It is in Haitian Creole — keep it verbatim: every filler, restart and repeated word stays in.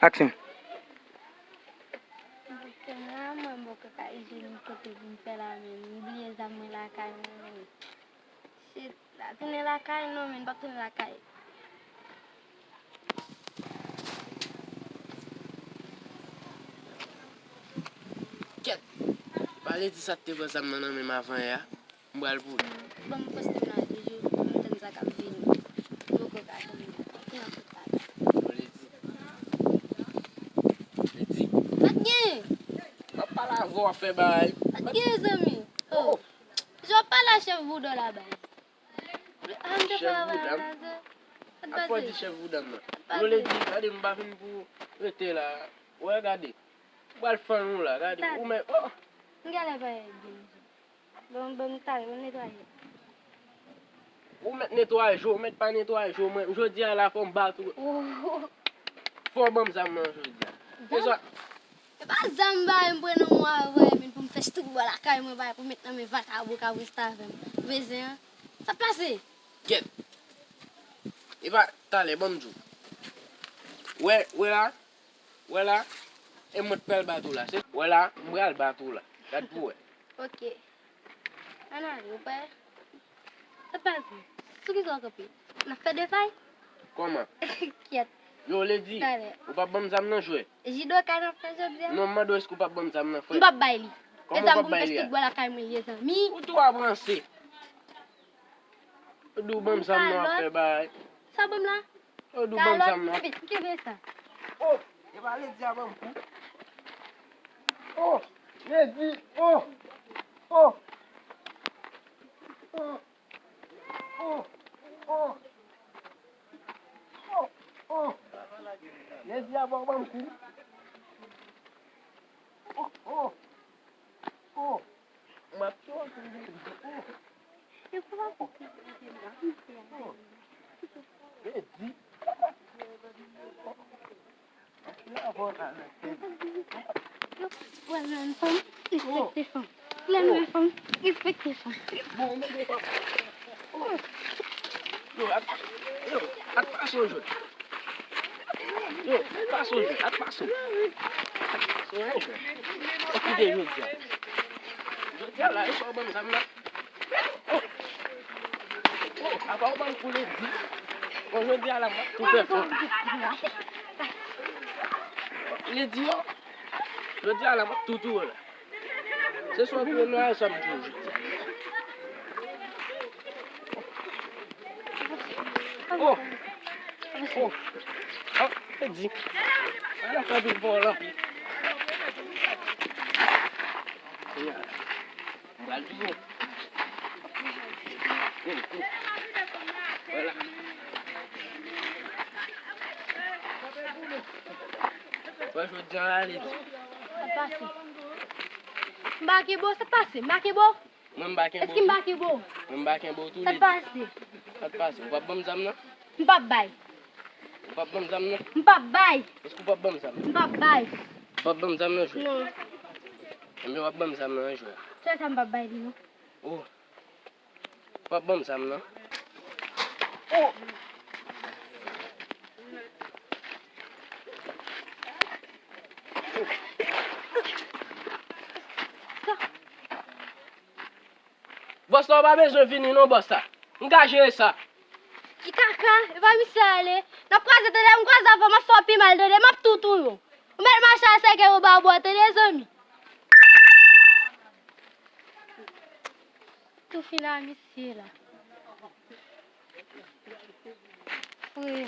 Aksyon. Paske m la, mwen bò koka ijenik kote pou m fè la, men m bliye zam mwen lakay mwen. Shit, la tounen lakay, non, men m p ap tounen lakay. Kèt! Pale di sa k te pran zam nan nan men m avan yè a. M pral pou li. Ban m poste m la toujou, pou m tann sa k ap vini. Yo koka tann. Ki nan koka? Yo, Ledi. Ledi. Pa t gen. M ap pale avè w, w ap fè bagay. Pa t gen, zanmi. Oh. Jan w pale a chèf Boudon la bay. Chèf Boudon. Al fò di chèf Boudon nan. Yo, Ledi, gade, m pa vin pou rete la. Wè, gade. M pral fann ou la, gade. Ou men, oh. M genlè pa byen. Bon, bon, m tale, bon, netwaye. Ou mèt netwaye, ou mèt pa netwaye, mwen, jodi a la fò m bat ou. Oh. Fò w ban m zam nan jodi a. Zam? Se sa. E pa zam bagay m pran nan mwen avè men pou m fè strik bò lakay mwen bagay pou m met nan men vakabon k ap reste avè m. Vezin an. Sa pase? Kèt. E pa talè, ban m di w. Wè, wè la. Wè la, e mwen t pral bat ou la. Se, wè la, m pral bat ou la. Gad pou wè. Ok. Ann ale, ou prè? Sa pase? Sou ki sa w kanpe? N ap fè de fay? Kòman? Kyèt. Yo, Ledi, talè, ou p ap ban m zam nan jwè? Jidoka n ap fè jodi a? Non, m mande w èske ou p ap ban m zam nan, frè? M p ap bay li. Kòman ou p ap bay li a? E zam pou m fè strik bò lakay mwen l ye, zanmi. Ou twò avanse. Ou di w ban m zam nan, w ap fè bagay. Sa ban m la? Ou di w ban m zam nan. Kalòt, kenbe sa. Oh, e pa Ledi a ban m kou. Oh, Ledi, oh, oh. Oh, oh, oh. Oh, oh. Ledi a ban m kou. Oh, oh. Oh. M ap twò tande. Oh. Oh. Ledi. Yo, wè, lè yon fanm, respekte fanm. Lè yon fanm, respekte fanm. Yo, ak, yo, ak pasyon jwèt. Yo, pasyon jwèt, ak pasyon. Ak pasyon jwèt. Okipe jodi a. Jodi a la, e sa w ban m zam nan. Oh! Oh, apa w ban m kou Ledi? Bon, jodi a la, m ap tou fè fon. Ledi, yo. Jodi a la, m ap tou touye w la. Se swa touye m la, e sa m touye jodi a. Oh! Oh! Ah, Ledi. Ala fè vin vòlò. Senyè. M pral touye w. Vwala. Wè jodi a la, Ledi. Sa pase? M pa kenbe w, sa pase? M pa kenbe w? Mwen m pa kenbe w tou. Èske m pa kenbe w? Mwen m pa kenbe w tou, Ledi. Sa pase? Sa pase? Ou p ap ban m zam nan? M p ap bay. Ou p ap ban m zam nan? M p ap bay. Èske ou p ap ban m zam nan? M p ap bay. Ou p ap ban m zam nan jwè? Non. Enben w ap ban m zam nan jwè. Sèl sa m p ap bay li non. Oh. Ou p ap ban m zam nan? Oh. Bòs la, ou pa bezwen vini non, bòs la. M ka jere sa. Ti kaka, e pa misye ale. N ap kwaze, tande, m kwaze avè w, m ap fè w pi mal, tande, m ap tou touye w. Ou mèt mache a sèkèy ou ba bò, tande, zanmi. Tou fin a misye la. Frè,